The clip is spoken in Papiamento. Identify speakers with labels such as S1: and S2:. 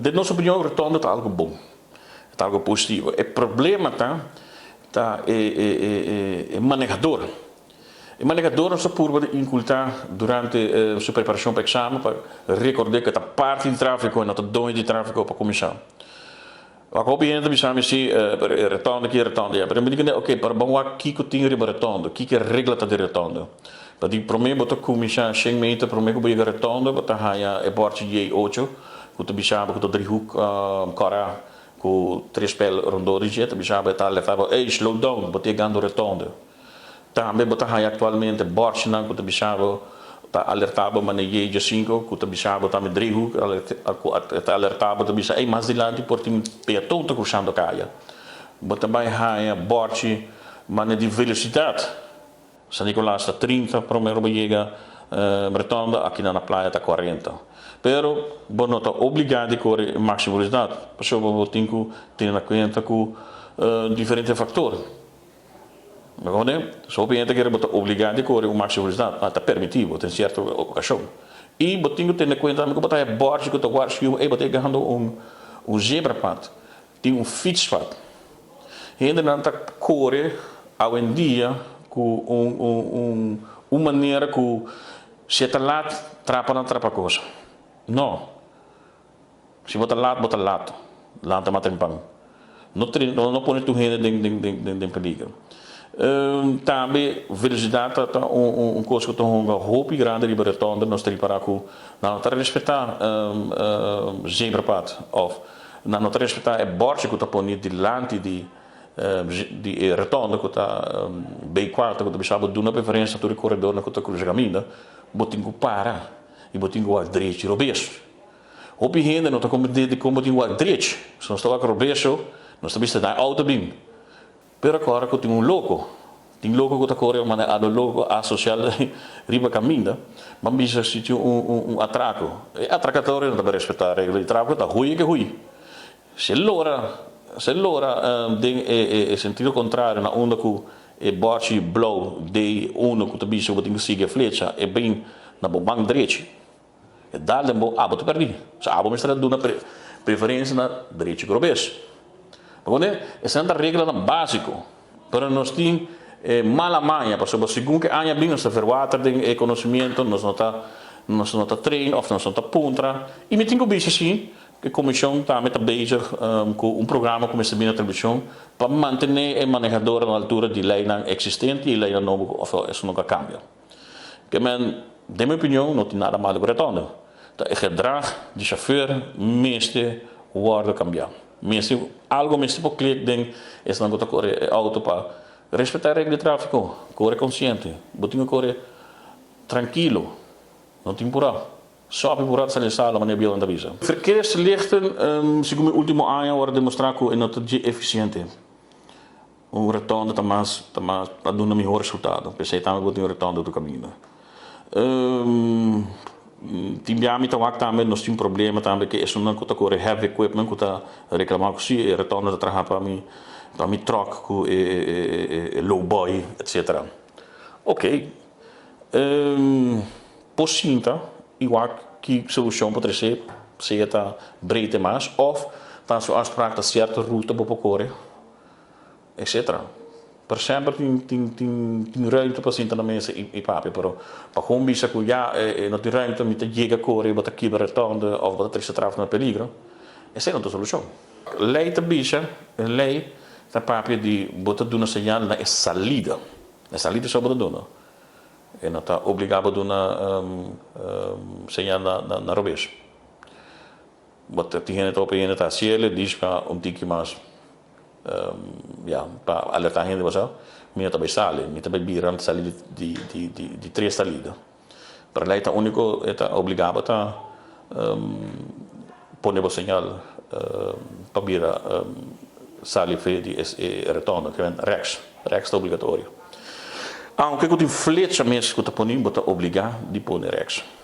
S1: Den nos opinion rotonde ta algo bon, ta algo positivo. E problema ta ta e manehador. E manehador nos ta purba di inculta durante su preparacion pa examen pa record'e cu e ta parti di trafico e no ta doño di trafico pa cuminsa. Wak hopi hende ta bisa mi si pero e rotonde aki e rotonde aya. Pero mi di kuné ok pero ban wak kiko tin riba rotonde, kiko e regla ta di rotonde. Pa di promé bo ta kuminsá shen meter promé ku bo yega rotonde bo ta haña e bòrchi J ocho ku ta bisa bo ku ta driehoek kòrá ku tres pèl rondó di dje ta bisa bo e ta alertá bo ey slow down bo ta yegando rotonde. Tambe bo ta haña aktualmente bòrchinan ku ta bisa bo ta alertá bo manera J 5 ku ta bisa bo tambe driehoek ku ta alertá bo ta bisa ey mas dilanti por tin peaton ta krusando kaya. Bo ta bai haña bòrchi manera di velosidat. San Nicolas ta 30 prome bo yega Bretonda, akinan na playa ta 40. Pero bo no ta obliga di kore maximo velocidad, pasobra bo tin ku tene na kuenta ku diferente faktor. Bo komprende? So hopi hende ta kere bo ta obliga di kore un maximo velocidad, ma ta permiti bo den sierto okashon. I bo tin ku tene kuenta tambe ku bo ta haya bòrchi ku ta warschuw, ey bo ta yegando un zebrapad. Tin un fietspad. Hendenan ta kore awendia ku un manera ku si e ta lat, trapa nan trapa kosa. No. Si bo ta lat, bo ta lat. Lanta mas trempan. No no pone tur hende den peliger. Tambe velosidat ta un kos ku ta hunga hopi grandi riba rotonde. Nos ta ripara ku nan no ta respetá zebrapad òf Nan no ta respetá e bòrchi ku ta poni dilanti di di e rotonde ku ta bei kuarta ku ta bisa bo duna preferensia tur e koredornan ku ta krusa kaminda, bo tin ku para i bo tin ku wak drechi robes. Hopi hende no ta komprendé dikon bo tin ku wak drechi. Si nos ta wak robes so, nos ta bisa na e outo bin. Pero kòrda ku tin un loko, tin loko ku ta kore manera ado loko asosial riba kaminda, ban bisa si tin un atrako, e atrakatorio no ta bai respetá regla di tráfiko, ta hui ke hui. Si e lora, si e lora den e sentido kontrario na unda ku e bòrchi blou D uno ku ta bisa ku bo tin ku sigui e flecha e bin na bo man drechi, E dal den bo, abo ta pèrdí. So abo mester a duna preferensia na drechi ku robes. Bo komprendé? Esnan ta reglanan básiko. Pero nos tin e mala maña, pasobra segun ku e aña bin nos ta verwater den e konosimiento, nos no ta nos no ta train òf nos no ta puntra. I mi tin ku bisa si ku e komishon tambe ta bezig ku un programa ku mester bin na televishon pa mantené e manehadornan na altura di leinan eksistente i leinan nobo ku òf esun no ka kambia. Ke men, den mi opinion, no tin nada malo ku retondo. Ta e gedrag di chauffeur mester wordo cambia. Mester, algo mester por klik den esnan ku ta kore e auto pa respeta e regla di trafico, kore konsiente. Bo tin ku kore trankilo, no tin purá. Sopi purá ta sali e sala, manera Biolan ta bisa. Verkeerslichten, segun mi ultimo aña, a wòrdu demostrá ku e no ta dje efisiente. Un rotonde ta mas ta mas ta duna mihor resultado. P'esei tambe bo tin un rotonde otro kaminda. Tin bia mi ta wak tambe nos tin problema tambe ke esunnan ku ta kore heavy equipment ku ta reklama ku si e rotonde ta traha pa mi pa mi truck ku e e low boy etcetera. Ok por sinta i wak ki solushon por trese sea ta breedte mas of ta su afspraak ta sierto ruta bo por kore. Etcetera. Pero semper tin tin tin tin ruimte pa sinta na mesa y y papia, pero pa con bisa cu ya e no tin ruimte mi ta yega core bo ta kibra rotonde of bo ta trece trafo na peligro, esey no ta solucion. Ley ta bisa, e ley ta papia di bo ta duna señal na e salida, e salida so bo ta duna, e no ta obliga bo duna señal na na na robes. Bo ta tin hende ta hopi hende ta haciele, dish pa un tiki mas. Ya, pa alertá hende pasá, mi no ta bai sali, mi ta bai bira sali di di di di tres salida. Pero lei ta úniko e ta obligá bo ta pone bo señal pa bira sali fe di e retondo, ke men rèks, rèks ta obligatorio. Aunke ku tin flecha mes ku ta poni, bo ta obligá di pone rèks.